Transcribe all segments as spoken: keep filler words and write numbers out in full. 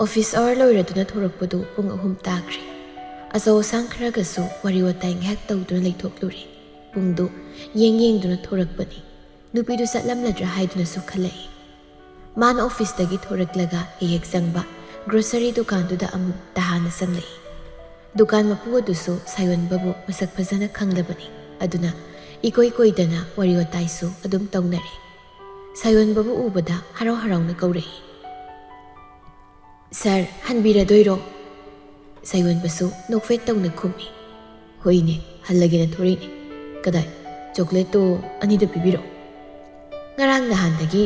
Office ꯑꯋꯥꯔ ꯂꯣꯏꯔꯗꯨꯅ ꯊꯣꯔꯛꯄꯗꯨ ꯄꯨꯡ ꯑꯍꯨꯝ ꯇꯥꯈ꯭ꯔꯦ꯫ ꯑꯆꯧ ꯑꯁꯥꯡ ꯈꯔꯒꯁꯨ ꯋꯥꯔꯤ ꯋꯥꯇꯥꯏ ꯉꯥꯏꯍꯥꯛ ꯇꯧꯗꯨꯅ ꯂꯩꯊꯣꯛꯂꯨꯔꯦ꯫ ꯄꯨꯡꯗꯨ ꯌꯦꯡ ꯌꯦꯡꯗꯨꯅ ꯊꯣꯔꯛꯄꯅꯤ꯫ ꯅꯨꯄꯤꯗꯨ ꯆꯠꯂꯝꯂꯗ꯭ꯔꯥ ꯍꯥꯏꯗꯨꯅꯁꯨ ꯈꯜꯂꯛꯏ꯫ ꯃꯥꯅ ꯑꯣꯐꯤꯁꯇꯒꯤ ꯊꯣꯔꯛꯂꯒ ꯍꯦꯛ ꯍꯦꯛ ꯆꯪꯕ ꯒ꯭ꯔꯣꯁꯔꯤ ꯗꯨꯀꯥꯟꯗꯨꯗ ꯑꯃꯨꯛ ꯇꯍꯥꯟꯅ ꯆꯪꯂꯛꯏ꯫ ꯗꯨꯀꯥꯟ ꯃꯄꯨ ꯑꯗꯨꯁꯨ ꯁꯥꯌꯣꯟꯕꯕꯨ ꯃꯁꯛ ꯐꯖꯅ ꯈꯪꯂꯕꯅꯤ꯫ ꯑꯗꯨꯅ ꯏꯀꯣꯏ ꯀꯣꯏꯗꯅ ꯋꯥꯔꯤ ꯋꯥꯇꯥꯏꯁꯨ ꯑꯗꯨꯝ ꯇꯧꯅꯔꯦ꯫ ꯁꯥꯌꯣꯟꯕꯕꯨ ꯎꯕꯗ ꯍꯔꯥꯎ ꯍꯔꯥꯎꯅ ꯀꯧꯔꯛꯏ꯫ "ꯁꯥꯔ, ꯍꯟꯕꯤꯔꯗꯣꯏꯔꯣ?" ꯁꯥꯌꯣꯟꯕꯁꯨ ꯅꯣꯛꯐꯦꯠ ꯇꯧꯅ ꯈꯨꯝꯃꯤ꯫ "ꯍꯣꯏꯅꯦ, ꯍꯜꯂꯒꯦꯅ ꯊꯣꯔꯛꯏꯅꯦ꯫ ꯀꯗꯥꯏ, ꯆꯣꯀ꯭ꯂꯦꯠꯇꯣ ꯑꯅꯤꯗ ꯄꯤꯕꯤꯔꯛꯑꯣ꯫" "ꯉꯔꯥꯡ ꯅꯍꯥꯟꯗꯒꯤ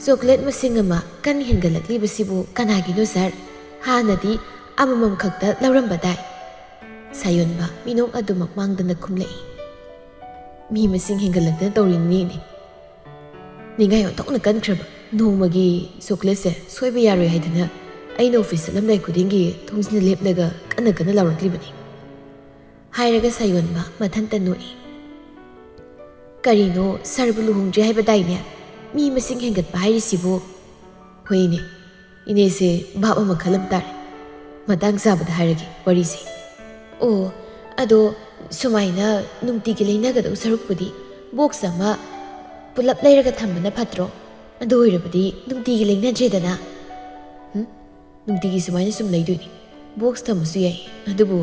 ꯆꯣꯀ꯭ꯂꯦꯠ ꯃꯁꯤꯡ ꯑꯃ ꯀꯟ ꯍꯦꯟꯒꯠꯂꯛꯂꯤꯕꯁꯤꯕꯨ ꯀꯅꯥꯒꯤꯅꯣ ꯁꯥꯔ? ꯍꯥꯟꯅꯗꯤ ꯑꯃꯃꯝ ꯈꯛꯇ ꯂꯧꯔꯝꯕꯗꯥꯏ?" ꯁꯥꯌꯣꯟꯕ ꯃꯤꯅꯣꯛ ꯑꯗꯨꯃꯛ ꯃꯥꯡꯗꯅ ꯈꯨꯝꯂꯛꯏ꯫ "ꯃꯤ ꯃꯁꯤꯡ ꯍꯦꯟꯒꯠꯂꯛꯇꯅ ꯇꯧꯔꯤꯅꯤꯅꯦ꯫ ꯅꯤꯡꯉꯥꯏ ꯑꯣꯟꯊꯣꯛꯅ ꯀꯟꯈ꯭ꯔꯕ꯫ ꯅꯣꯡꯃꯒꯤ ꯆꯣꯀ꯭ꯂꯦꯠꯁꯦ ꯁꯣꯏꯕ ꯌꯥꯔꯣꯏ ꯍꯥꯏꯗꯅ ꯑꯩꯅ ꯑꯣꯐꯤꯁ ꯆꯠꯂꯝꯗꯥꯏ ꯈꯨꯗꯤꯡꯒꯤ ꯊꯣꯡꯖꯤꯟꯗ ꯂꯦꯞꯂꯒ ꯀꯟꯅ ꯀꯟꯅ ꯂꯥꯎꯔꯛꯂꯤꯕꯅꯤ꯫" ꯍꯥꯏꯔꯒ ꯁꯥꯌꯣꯟꯕ ꯃꯊꯟꯇ ꯅꯣꯛꯏ꯫ "ꯀꯔꯤꯅꯣ, ꯁꯥꯔꯕꯨ ꯂꯨꯍꯣꯡꯗ꯭ꯔꯤ ꯍꯥꯏꯕꯗꯥꯏꯅꯦ? ꯃꯤ ꯃꯁꯤꯡ ꯍꯦꯟꯒꯠꯄ ꯍꯥꯏꯔꯤꯁꯤꯕꯨ?" "ꯍꯣꯏꯅꯦ, ꯏꯅꯦꯁꯦ ꯚꯥꯞ ꯑꯃ ꯈꯜꯂꯝ ꯇꯥꯔꯦ꯫ ꯃꯇꯥꯡ ꯆꯥꯕꯗ ꯍꯥꯏꯔꯒꯦ ꯋꯥꯔꯤꯁꯦ꯫" "ꯑꯣ, ꯑꯗꯣ ꯁꯨꯃꯥꯏꯅ ꯅꯨꯡꯇꯤꯒꯤ ꯂꯩꯅꯒꯗꯧ ꯁꯔꯨꯛꯄꯨꯗꯤ ꯕꯣꯛꯁ ꯑꯃ ꯄꯨꯂꯞ ꯂꯩꯔꯒ ꯊꯝꯕꯅ ꯐꯠꯇ꯭ꯔꯣ? ꯑꯗꯨ ꯑꯣꯏꯔꯕꯗꯤ ꯅꯨꯡꯇꯤꯒꯤ ꯂꯩꯅꯗ꯭ꯔꯦꯗꯅ꯫" "ꯍꯨꯝ? ꯅꯨꯡꯇꯤꯒꯤ ꯁꯨꯃꯥꯏꯅ ꯁꯨꯝ ꯂꯩꯗꯣꯏꯅꯤ꯫ ꯕꯣꯛꯁ ꯊꯝꯕꯁꯨ ꯌꯥꯏ, ꯑꯗꯨꯕꯨ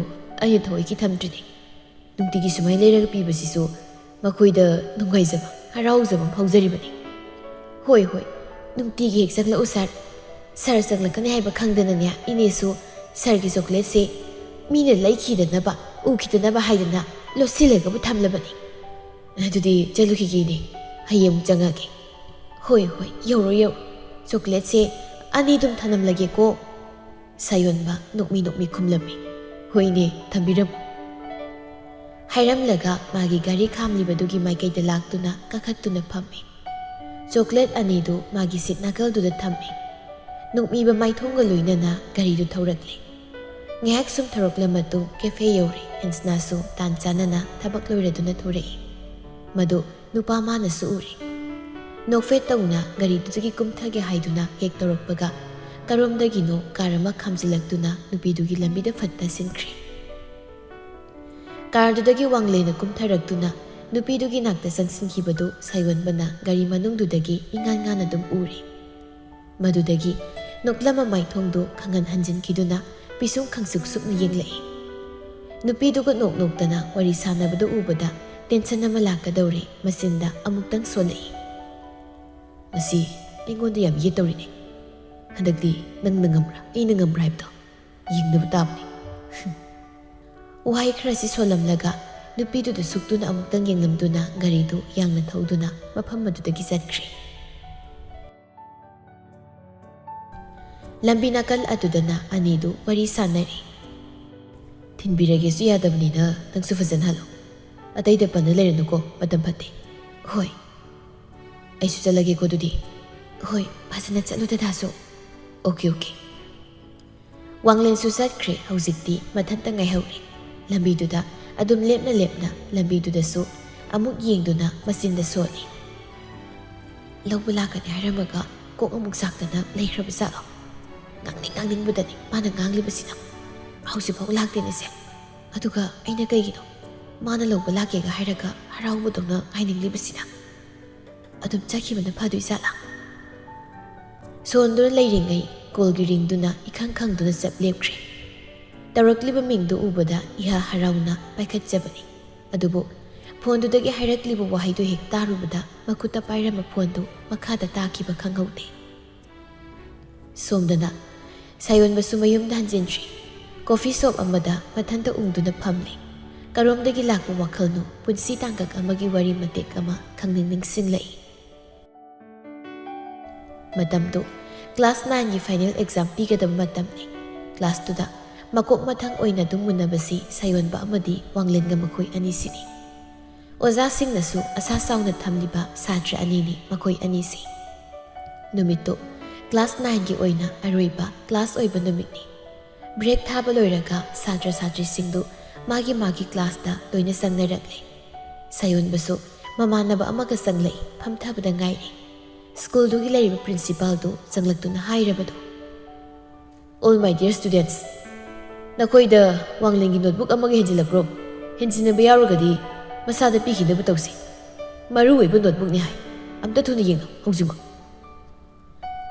ꯑꯩꯅ ꯊꯑꯣꯏꯒꯤ ꯊꯝꯗ꯭ꯔꯤꯅꯤ꯫ ꯅꯨꯡꯇꯤꯒꯤ ꯁꯨꯃꯥꯏꯅ ꯂꯩꯔꯒ ꯄꯤꯕꯁꯤꯁꯨ ꯃꯈꯣꯏꯗ ꯅꯨꯡꯉꯥꯏꯖꯕ, ꯍꯔꯥꯎꯖꯕ ꯐꯥꯎꯖꯔꯤꯕꯅꯤ꯫" "ꯍꯣꯏ, ꯍꯣꯏ, ꯅꯨꯡꯇꯤꯒꯤ ꯍꯦꯛ ꯆꯪꯂꯛꯎ ꯁꯥꯔ꯫ ꯁꯥꯔ ꯆꯪꯂꯛꯀꯅꯤ ꯍꯥꯏꯕ ꯈꯪꯗꯅꯅꯦ, ꯏꯅꯦꯁꯨ ꯁꯥꯔꯒꯤ ꯆꯣꯀ꯭ꯂꯦꯠꯁꯦ ꯃꯤꯅ ꯂꯩꯈꯤꯗꯅꯕ, ꯎꯈꯤꯗꯅꯕ ꯍꯥꯏꯗꯅ ꯂꯣꯠꯁꯤꯜꯂꯒꯕꯨ ꯊꯝꯂꯕꯅꯤ꯫ ꯑꯗꯨꯗꯤ ꯆꯠꯂꯨꯈꯤꯒꯦ ꯏꯅꯦ, ꯍꯌꯦꯡ ꯑꯃꯨꯛ ꯆꯪꯉꯛꯑꯒꯦ꯫" "ꯍꯣꯏ, ꯍꯣꯏ, ꯌꯧꯔꯣ, ꯌꯧꯔꯣ꯫ ꯆꯣꯀ꯭ꯂꯦꯠꯁꯦ ꯑꯅꯤ ꯑꯗꯨꯝ ꯊꯅꯝꯂꯒꯦꯀꯣ꯫" ꯁꯥꯌꯣꯟꯕ ꯅꯣꯛꯃꯤ ꯅꯣꯛꯃꯤ ꯈꯨꯝꯂꯝꯃꯤ꯫ "ꯍꯣꯏꯅꯦ, ꯊꯝꯕꯤꯔꯝꯃꯨ꯫" ꯍꯥꯏꯔꯝꯂꯒ ꯃꯥꯒꯤ ꯒꯥꯔꯤ ꯈꯥꯝꯂꯤꯕꯗꯨꯒꯤ ꯃꯥꯏꯀꯩꯗ ꯂꯥꯛꯇꯨꯅ ꯀꯥꯈꯠꯇꯨꯅ ꯐꯝꯃꯤ꯫ ꯆꯣꯀ꯭ꯂꯦꯠ ꯑꯅꯤꯗꯨ ꯃꯥꯒꯤ ꯁꯤꯠ ꯅꯥꯀꯜꯗꯨꯗ ꯊꯝꯃꯤ꯫ ꯅꯣꯛꯃꯤꯕ ꯃꯥꯏꯊꯣꯡꯒ ꯂꯣꯏꯅꯅ ꯒꯥꯔꯤꯗꯨ ꯊꯧꯔꯛꯂꯦ꯫ ꯉꯥꯏꯍꯥꯛ ꯁꯨꯝ ꯊꯧꯔꯛꯂ ꯃꯇꯨꯡ ꯀꯦꯐꯦ ꯌꯧꯔꯦ꯫ ꯍꯦꯟꯁꯅꯥꯁꯨ ꯇꯥꯟ ꯆꯥꯅꯅ ꯊꯕꯛ ꯂꯣꯏꯔꯗꯨꯅ ꯊꯣꯔꯛꯏ꯫ ꯃꯗꯨ ꯅꯨꯄꯥ ꯃꯥꯅꯁꯨ ꯎꯔꯦ꯫ ꯅꯣꯛꯐꯦꯠ ꯇꯧꯅ ꯒꯥꯔꯤꯗꯨꯗꯒꯤ ꯀꯨꯝꯊꯒꯦ ꯍꯥꯏꯗꯨꯅ ꯍꯦꯛ ꯇꯧꯔꯛꯄꯒ, ꯀꯔꯣꯝꯗꯒꯤꯅꯣ ꯀꯥꯔ ꯑꯃ ꯈꯥꯝꯖꯤꯜꯂꯛꯇꯨꯅ ꯅꯨꯄꯤꯗꯨꯒꯤ ꯂꯝꯕꯤꯗ ꯐꯠ ꯇꯥꯁꯤꯟꯈ꯭ꯔꯦ꯫ ꯀꯥꯔꯗꯨꯗꯒꯤ ꯋꯥꯡꯂꯦꯟꯅ ꯀꯨꯝꯊꯔꯛꯇꯨꯅ ꯅꯨꯄꯤꯗꯨꯒꯤ ꯅꯥꯛꯇ ꯆꯪꯁꯤꯟꯈꯤꯕꯗꯨ ꯁꯥꯌꯣꯟꯕꯅ ꯒꯥꯔꯤ ꯃꯅꯨꯡꯗꯨꯗꯒꯤ ꯏꯉꯥꯟ ꯉꯥꯟꯅ ꯑꯗꯨꯝ ꯎꯔꯦ꯫ ꯃꯗꯨꯗꯒꯤ ꯅꯣꯛꯂꯝꯕ ꯃꯥꯏꯊꯣꯡꯗꯨ ꯈꯪꯍꯟ ꯍꯟꯖꯤꯟꯈꯤꯗꯨꯅ ꯄꯤꯁꯨꯝ ꯈꯪꯁꯨꯛ ꯁꯨꯛꯅ ꯌꯦꯡꯂꯛꯏ꯫ ꯅꯨꯄꯤꯗꯨꯒ ꯅꯣꯛ ꯅꯣꯛꯇꯅ ꯋꯥꯔꯤ ꯁꯥꯟꯅꯕꯗꯨ ꯎꯕꯗ ꯇꯦꯟꯁꯟ ꯑꯃ ꯂꯥꯛꯀꯗꯧꯔꯦ ꯃꯆꯤꯟꯗ ꯑꯃꯨꯛꯇꯪ ꯁꯣꯜꯂꯛꯏ꯫ "ꯃꯁꯤ ꯑꯩꯉꯣꯟꯗ ꯌꯥꯝ ꯌꯦꯠꯇꯧꯔꯤꯅꯦ꯫ ꯍꯟꯗꯛꯇꯤ ꯅꯪꯅ ꯉꯝꯕ꯭ꯔꯥ, ꯑꯩꯅ ꯉꯝꯕ꯭ꯔꯥ ꯍꯥꯏꯕꯗꯣ ꯌꯦꯡꯅꯕ ꯇꯥꯕꯅꯤ꯫" ꯋꯥꯍꯩ ꯈꯔꯁꯤ ꯁꯣꯜꯂꯝꯂꯒ ꯅꯨꯄꯤꯗꯨꯗ ꯁꯨꯛꯇꯨꯅ ꯑꯃꯨꯛꯇꯪ ꯌꯦꯡꯂꯝꯗꯨꯅ ꯒꯥꯔꯤꯗꯨ ꯌꯥꯡꯅ ꯊꯧꯗꯨꯅ ꯃꯐꯝ ꯑꯗꯨꯗꯒꯤ ꯆꯠꯈ꯭ꯔꯦ꯫ ꯂꯝꯕꯤ ꯅꯥꯀꯜ ꯑꯗꯨꯗꯅ ꯑꯅꯤꯗꯨ ꯋꯥꯔꯤ ꯁꯥꯟꯅꯔꯤ꯫ "ꯊꯤꯟꯕꯤꯔꯒꯦꯁꯨ ꯌꯥꯗꯕꯅꯤꯅ ꯅꯪꯁꯨ ꯐꯖꯅ ꯍꯜꯂꯣ꯫ ꯑꯇꯩꯗ ꯄꯟꯅ ꯂꯩꯔꯅꯨꯀꯣ, ꯃꯇꯝ ꯐꯠꯇꯦ꯫" "ꯍꯣꯏ꯫ ꯑꯩꯁꯨ ꯆꯠꯂꯒꯦꯀꯣ ꯑꯗꯨꯗꯤ꯫" "ꯍꯣꯏ, ꯐꯖꯅ ꯆꯠꯂꯨ ꯗꯗꯥꯁꯨ꯫" "Okay, okay." ꯋꯥꯡꯂꯦꯟꯁꯨ ꯆꯠꯈ꯭ꯔꯦ꯫ ꯍꯧꯖꯤꯛꯇꯤ ꯃꯊꯟꯇ ꯉꯥꯏꯍꯧꯔꯦ꯫ ꯂꯝꯕꯤꯗꯨꯗ ꯑꯗꯨꯝ ꯂꯦꯞꯅ ꯂꯦꯞꯅ ꯂꯝꯕꯤꯗꯨꯗꯁꯨ ꯑꯃꯨꯛ ꯌꯦꯡꯗꯨꯅ ꯃꯆꯤꯟꯗ ꯁꯣꯜꯂꯤ꯫ "ꯂꯧꯕ ꯂꯥꯛꯀꯅꯤ ꯍꯥꯏꯔꯝꯃꯒ ꯀꯣꯛ ꯑꯃꯨꯛ ꯆꯥꯛꯇꯅ ꯂꯩꯈ꯭ꯔꯕ ꯖꯥꯠꯂꯣ? ꯉꯥꯡꯅꯤꯡ ꯉꯥꯡꯅꯤꯡꯕꯗꯅꯤ ꯃꯥꯅ ꯉꯥꯡꯂꯤꯕꯁꯤꯅ꯫ ꯍꯧꯖꯤꯛꯐꯥꯎ ꯂꯥꯛꯇꯦꯅꯦꯁꯦ꯫ ꯑꯗꯨꯒ ꯑꯩꯅ ꯀꯩꯒꯤꯅꯣ ꯃꯥꯅ ꯂꯧꯕ ꯂꯥꯛꯀꯦꯒ ꯍꯥꯏꯔꯒ ꯍꯔꯥꯎꯕꯗꯧꯅ ꯉꯥꯏꯅꯤꯡꯂꯤꯕꯁꯤꯅ? ꯑꯗꯨꯝ ꯆꯠꯈꯤꯕꯅ ꯐꯗꯣꯏ ꯖꯥꯠꯂꯥ?" ꯁꯣꯟꯗꯨꯅ ꯂꯩꯔꯤꯉꯩ ꯀꯣꯜꯒꯤ ꯔꯤꯡꯗꯨꯅ ꯏꯈꯪ ꯈꯪꯗꯨꯅ ꯆꯞ ꯂꯦꯞꯈ꯭ꯔꯦ꯫ ꯇꯧꯔꯛꯂꯤꯕ ꯃꯤꯡꯗꯨ ꯎꯕꯗ ꯏꯍꯥ ꯍꯔꯥꯎꯅ ꯄꯥꯏꯈꯠꯆꯕꯅꯤ꯫ ꯑꯗꯨꯕꯨ ꯐꯣꯟꯗꯨꯗꯒꯤ ꯍꯥꯏꯔꯛꯂꯤꯕ ꯋꯥꯍꯩꯗꯨ ꯍꯦꯛ ꯇꯥꯔꯨꯕꯗ ꯃꯈꯨꯠꯇ ꯄꯥꯏꯔꯝꯕ ꯐꯣꯟꯗꯨ ꯃꯈꯥꯗ ꯇꯥꯈꯤꯕ ꯈꯪꯍꯧꯗꯦ꯫ ꯁꯣꯝꯗꯅ ꯁꯥꯌꯣꯟꯕꯁꯨ ꯃꯌꯨꯝꯗ ꯍꯟꯖꯤꯟꯗ꯭ꯔꯤ꯫ ꯀꯣꯐꯤ ꯁꯣꯞ ꯑꯃꯗ ꯃꯊꯟꯇ ꯎꯪꯗꯨꯅ ꯐꯝꯂꯤ꯫ ꯀꯔꯣꯝꯗꯒꯤ ꯂꯥꯛꯄ ꯋꯥꯈꯜꯅꯣ ꯄꯨꯟꯁꯤ ꯇꯥꯡꯀꯛ ꯑꯃꯒꯤ ꯋꯥꯔꯤ ꯃꯇꯦꯛ ꯑꯃ ꯈꯪꯅꯤꯡ ꯅꯤꯡꯁꯤꯡꯂꯛꯏ꯫ ꯃꯇꯝꯗꯨ ꯀ꯭ꯂꯥꯁ ꯅꯥꯏꯟꯒꯤ ꯐꯥꯏꯅꯦꯜ ꯑꯦꯛꯖꯥꯝ ꯄꯤꯒꯗꯕ ꯃꯇꯝꯅꯤ꯫ ꯀ꯭ꯂꯥꯁꯇꯨꯗ ꯃꯀꯣꯛ ꯃꯊꯪ ꯑꯣꯏꯅ ꯑꯗꯨꯝ ꯃꯨꯟꯅꯕꯁꯤ ꯁꯥꯌꯣꯟꯕ ꯑꯃꯗꯤ ꯋꯥꯡꯂꯦꯟꯒ ꯃꯈꯣꯏ ꯑꯅꯤꯁꯤꯅꯤ꯫ ꯑꯣꯖꯥꯁꯤꯡꯅꯁꯨ ꯑꯁꯥ ꯆꯥꯎꯅ ꯊꯝꯂꯤꯕ ꯁꯥꯇ꯭ꯔ ꯑꯅꯤꯅꯤ ꯃꯈꯣꯏ ꯑꯅꯤꯁꯤ꯫ ꯅꯨꯃꯤꯠꯇꯨ ꯀ꯭ꯂꯥꯁ ꯅꯥꯏꯟꯒꯤ ꯑꯣꯏꯅ ꯑꯔꯣꯏꯕ ꯀ꯭ꯂꯥꯁ ꯑꯣꯏꯕ ꯅꯨꯃꯤꯠꯅꯤ꯫ ꯕ꯭ꯔꯦꯛ ꯊꯥꯕ ꯂꯣꯏꯔꯒ ꯁꯥꯇ꯭ꯔ ꯁꯥꯇ꯭ꯔꯤꯁꯤꯡꯗꯨ ꯃꯥꯒꯤ ꯃꯥꯒꯤ ꯀ꯭ꯂꯥꯁꯇ ꯂꯣꯏꯅ ꯆꯪꯅꯔꯛꯂꯦ꯫ ꯁꯥꯌꯣꯟꯕꯁꯨ ꯃꯃꯥꯟꯅꯕ ꯑꯃꯒ ꯆꯪꯂꯛꯏ, ꯐꯝꯊꯕꯗ ꯉꯥꯏꯔꯤ꯫ ꯁ꯭ꯀꯨꯜꯗꯨꯒꯤ ꯂꯩꯔꯤꯕ ꯄ꯭ꯔꯤꯟꯁꯤꯄꯥꯜꯗꯨ ꯆꯪꯂꯛꯇꯨꯅ ꯍꯥꯏꯔꯕꯗꯨ, All my dear students, ꯅꯈꯣꯏꯗ ꯋꯥꯡꯂꯦꯟꯒꯤ notebook ꯑꯃꯒ ꯍꯦꯟꯖꯤꯜꯂꯛꯄ꯭ꯔꯣ? ꯍꯦꯟꯖꯤꯟꯅꯕ ꯌꯥꯎꯔꯒꯗꯤ ꯃꯁꯥꯗ ꯄꯤꯈꯤꯅꯕ ꯇꯧꯁꯤ꯫ ꯃꯔꯨ ꯑꯣꯏꯕ notebookꯅꯤ ꯍꯥꯏ꯫ ꯑꯝꯇ ꯊꯨꯅ ꯌꯦꯡꯉꯨ ꯍꯧꯖꯤꯛꯃꯛ꯫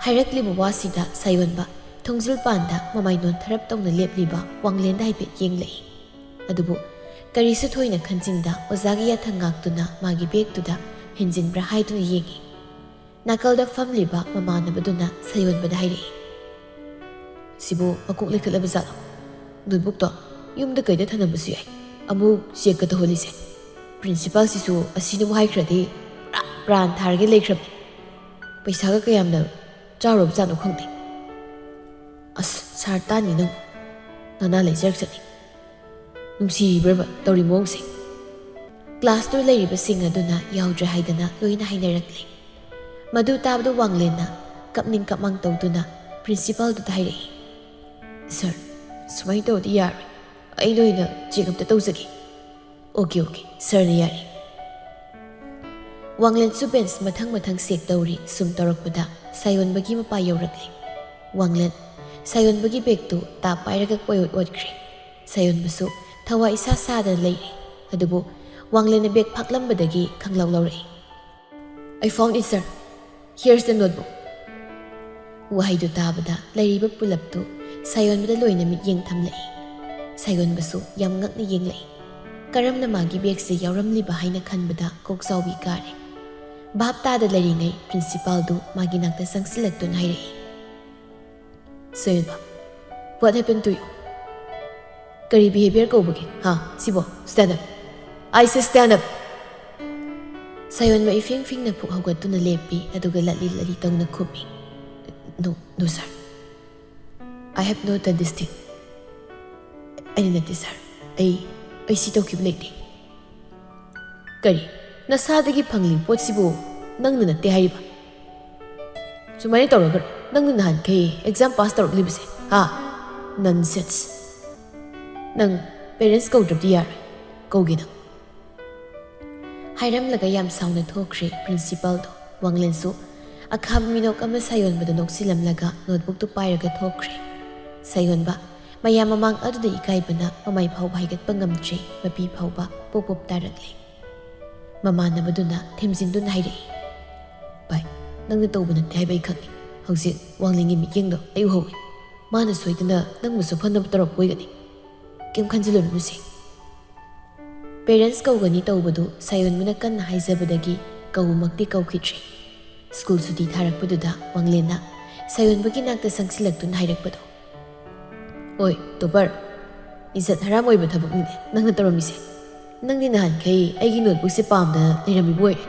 ꯍꯥꯏꯔꯛꯂꯤꯕ ꯋꯥꯁꯤꯗ ꯁꯥꯌꯣꯟꯕ ꯊꯣꯡꯖꯤꯜ ꯄꯥꯟꯗ ꯃꯃꯥꯏ ꯅꯣꯟꯊꯔꯞ ꯇꯧꯅ ꯂꯦꯞꯂꯤꯕ ꯋꯥꯡꯂꯦꯟꯗ ꯍꯥꯏꯐꯦꯠ ꯌꯦꯡꯂꯛꯏ꯫ ꯑꯗꯨꯕꯨ ꯀꯔꯤꯁꯨ ꯊꯣꯏꯅ ꯈꯟꯖꯤꯟꯗ ꯑꯣꯖꯥꯒꯤ ꯌꯥꯊꯪ ꯉꯥꯛꯇꯨꯅ ꯃꯥꯒꯤ bag ꯇꯨꯗ ꯍꯦꯟꯖꯤꯟꯕ꯭ꯔꯥ ꯍꯥꯏꯗꯨꯅ ꯌꯦꯡꯉꯤ꯫ ꯅꯥꯀꯜꯗ ꯐꯝꯂꯤꯕ ꯃꯃꯥꯟꯅꯕꯗꯨꯅ ꯁꯥꯌꯣꯟꯕꯗ ꯍꯥꯏꯔꯛꯏ, "ꯁꯤꯕꯨ ꯃꯀꯣꯛ ꯂꯩꯈꯠꯂꯕ ꯖꯥꯠꯂꯣ? Notebookꯇꯣ ꯌꯨꯝꯗ ꯀꯩꯗ ꯊꯅꯝꯕꯁꯨ ꯌꯥꯏ꯫ ꯑꯃꯨꯛ checkꯀ ꯇꯧꯍꯜꯂꯤꯁꯦ꯫ Principalꯁꯤꯁꯨ ꯑꯁꯤꯅꯕꯨ ꯍꯥꯏꯈ꯭ꯔꯗꯤ ꯄꯨꯔꯥ ꯄ꯭ꯔꯥꯟ ꯊꯥꯔꯒꯦ ꯂꯩꯈ꯭ꯔꯕꯅꯤ꯫ ꯄꯩꯁꯥꯒ ꯀꯌꯥꯝꯅ ꯆꯥꯎꯔꯕ ꯖꯥꯠꯅꯣ ꯈꯪꯗꯦ꯫ ꯑꯁ, sir ꯇꯥꯅꯤ ꯅꯪ꯫ ꯅꯅꯥ ꯂꯩꯖꯔꯛꯆꯅꯤ꯫ ꯅꯨꯡꯁꯤꯕ꯭ꯔꯕ ꯇꯧꯔꯤ ꯃꯑꯣꯡꯁꯦ?" Classꯇꯨ ꯂꯩꯔꯤꯕꯁꯤꯡ ꯑꯗꯨꯅ ꯌꯥꯎꯗ꯭ꯔꯦ ꯍꯥꯏꯗꯅ ꯂꯣꯏꯅ ꯍꯥꯏꯅꯔꯛꯂꯦ꯫ ꯃꯗꯨ ꯇꯥꯕꯗ ꯋꯥꯡꯂꯦꯟꯅ ꯀꯞꯅꯤꯡ ꯀꯞꯃꯥꯡ ꯇꯧꯗꯨꯅ Principalꯗꯨꯗ ꯍꯥꯏꯔꯛꯏ, "Sir, ꯁꯨꯃꯥꯏꯅ ꯇꯧꯔꯗꯤ ꯌꯥꯔꯣꯏ꯫ ꯑꯩꯅ ꯑꯣꯏꯅ check ꯑꯝꯇ ꯇꯧꯖꯒꯦ꯫" "Okay, okay, sirꯅ ꯌꯥꯔꯦ꯫" ꯋꯥꯡꯂꯦꯟꯁꯨ bench ꯃꯊꯪ ꯃꯊꯪ check ꯇꯧꯔꯤ꯫ ꯁꯨꯝ ꯇꯧꯔꯛꯄꯗ ꯁꯥꯌꯣꯟꯕꯒꯤ ꯃꯄꯥ ꯌꯧꯔꯛꯂꯦ꯫ ꯋꯥꯡꯂꯦꯟ ꯁꯥꯌꯣꯟꯕꯒꯤ bagꯇꯨ ꯇꯥꯞ ꯄꯥꯏꯔꯒ ꯀꯣꯏꯑꯣꯠ ꯑꯣꯠꯈ꯭ꯔꯦ꯫ ꯁꯥꯌꯣꯟꯕꯁꯨ ꯊꯋꯥꯏ ꯏꯁꯥ ꯁꯥꯗꯅ ꯂꯩꯔꯦ꯫ ꯑꯗꯨꯕꯨ ꯋꯥꯡꯂꯦꯟꯅ bag ꯐꯥꯛꯂꯝꯕꯗꯒꯤ ꯈꯪꯂꯧ ꯂꯧꯔꯛꯏ꯫ "I found it, sir. Here's the notebook." ꯋꯥꯍꯩꯗꯨ ꯇꯥꯕꯗ ꯂꯩꯔꯤꯕ ꯄꯨꯂꯞꯇꯨ ꯁꯥꯌꯣꯟꯕꯗ ꯂꯣꯏꯅ ꯃꯤꯠꯌꯦꯡ ꯊꯝꯂꯛꯏ꯫ ꯁꯥꯌꯣꯟꯕꯁꯨ ꯌꯥꯝ ꯉꯛꯅ ꯌꯦꯡꯂꯛꯏ꯫ ꯀꯔꯝꯅ ꯃꯥꯒꯤ bagꯁꯦ ꯌꯥꯎꯔꯝꯂꯤꯕ ꯍꯥꯏꯅ ꯈꯟꯕꯗ ꯀꯣꯛ ꯆꯥꯎꯕꯤ ꯀꯥꯔꯦ꯫ ꯚꯥꯞ ꯇꯥꯗ ꯂꯩꯔꯤꯉꯩ Principalꯗꯨ ꯃꯥꯒꯤ ꯅꯥꯛꯇ ꯆꯪꯁꯤꯜꯂꯛꯇꯨꯅ ꯍꯥꯏꯔꯛꯏ, "ꯁꯥꯌꯣꯟꯕ, what happened to you? ꯀꯔꯤ behavior ꯀꯧꯕꯒꯦ, ꯍꯥ, ꯁꯤꯕꯣ? Stand up! I say stand up!" ꯁꯥꯌꯣꯟꯕ ꯏꯐꯤꯡ ꯐꯤꯡꯅ ꯄꯨꯛ ꯍꯧꯒꯠꯇꯨꯅ ꯂꯦꯞꯄꯤ, ꯑꯗꯨꯒ ꯂꯠꯂꯤ ꯂꯠꯂꯤ ꯇꯧꯅ ꯈꯨꯝꯃꯤ, "No, no, sir. I have not done this thing." "ꯑꯩꯅ ꯅꯠꯇꯦ, sir. ꯑꯩ, ꯑꯩ ꯁꯤ ꯇꯧꯈꯤꯕ ꯂꯩꯇꯦ꯫" "ꯀꯔꯤ? ꯅꯁꯥꯗꯒꯤ ꯐꯪꯂꯤꯕ ꯄꯣꯠꯁꯤꯕꯨ ꯅꯪꯅ ꯅꯠꯇꯦ ꯍꯥꯏꯔꯤꯕ? ꯁꯨꯃꯥꯏꯅ ꯇꯧꯔꯒ ꯅꯪꯅ ꯅꯍꯥꯟꯈꯩ exam pass ꯇꯧꯔꯛꯂꯤꯕꯁꯦ, ꯍꯥ? Nonsense! ꯅꯪ parents ꯀꯧꯗ꯭ꯔꯕꯗꯤ ꯌꯥꯔꯣꯏ꯫ ꯀꯧꯒꯦ ꯅꯪ꯫" ꯍꯥꯏꯔꯝꯂꯒ ꯌꯥꯝ ꯁꯥꯎꯅ ꯊꯣꯛꯈ꯭ꯔꯦ Principalꯗꯣ꯫ ꯋꯥꯡꯂꯦꯟꯁꯨ ꯑꯈꯥꯕ ꯃꯤꯅꯣꯛ ꯑꯃ ꯁꯥꯌꯣꯟꯕꯗ ꯅꯣꯛꯁꯤꯜꯂꯝꯂꯒ notebookꯇꯨ ꯄꯥꯏꯔꯒ ꯊꯣꯛꯈ꯭ꯔꯦ꯫ ꯁꯥꯌꯣꯟꯕ ꯃꯌꯥꯝ ꯃꯃꯥꯡ ꯑꯗꯨꯗ ꯏꯀꯥꯏꯕꯅ ꯃꯃꯥꯏ ꯐꯥꯎꯕ ꯍꯥꯏꯒꯠꯄ ꯉꯝꯗ꯭ꯔꯦ, ꯃꯄꯤ ꯐꯥꯎꯕ ꯄꯣꯞ ꯄꯣꯞ ꯇꯥꯔꯛꯂꯦ꯫ ꯃꯃꯥꯟꯅꯕꯗꯨꯅ ꯊꯦꯝꯖꯤꯟꯗꯨꯅ ꯍꯥꯏꯔꯛꯏ, "ꯚꯥꯏ, ꯅꯪꯅ ꯇꯧꯕ ꯅꯠꯇꯦ ꯍꯥꯏꯕ ꯑꯩ ꯈꯪꯉꯤ꯫ ꯍꯧꯖꯤꯛ ꯋꯥꯡꯂꯦꯟꯒꯤ ꯃꯤꯠꯌꯦꯡꯗꯣ ꯑꯩ ꯎꯍꯧꯏ꯫ ꯃꯥꯅ ꯁꯣꯏꯗꯅ ꯅꯪꯕꯨꯁꯨ ꯐꯅꯕ ꯇꯧꯔꯛꯄ ꯑꯣꯏꯒꯅꯤ꯫ ꯀꯩꯝ ꯈꯟꯖꯤꯜꯂꯨꯔꯅꯨꯁꯦ꯫" ꯄꯦꯔꯦꯟꯁ ꯀꯧꯒꯅꯤ ꯇꯧꯕꯗꯨ ꯁꯥꯌꯣꯟꯕꯅ ꯀꯟꯅ ꯍꯥꯏꯖꯕꯗꯒꯤ ꯀꯧꯕꯃꯛꯇꯤ ꯀꯧꯈꯤꯗ꯭ꯔꯦ꯫ ꯁ꯭ꯀꯨꯜ ꯁꯨꯇꯤ ꯊꯥꯔꯛꯄꯗꯨꯗ ꯋꯥꯡꯂꯦꯟꯅ ꯁꯥꯌꯣꯟꯕꯒꯤ ꯅꯥꯛꯇ ꯆꯪꯁꯤꯜꯂꯛꯇꯨꯅ ꯍꯥꯏꯔꯛꯄꯗꯣ, "ꯑꯣꯏ ꯇꯣꯄꯔ, ꯏꯖꯠ ꯍꯔꯥꯝ ꯑꯣꯏꯕ ꯊꯕꯛꯅꯤꯅꯦ ꯅꯪꯅ ꯇꯧꯔꯝꯃꯤꯁꯦ꯫ ꯅꯪꯗꯤ ꯅꯍꯥꯟꯈꯩ ꯑꯩꯒꯤ ꯅꯣꯠꯕꯨꯛꯁꯦ ꯄꯥꯝꯗꯅ ꯂꯩꯔꯝꯃꯤꯕ ꯑꯣꯏꯔꯦ꯫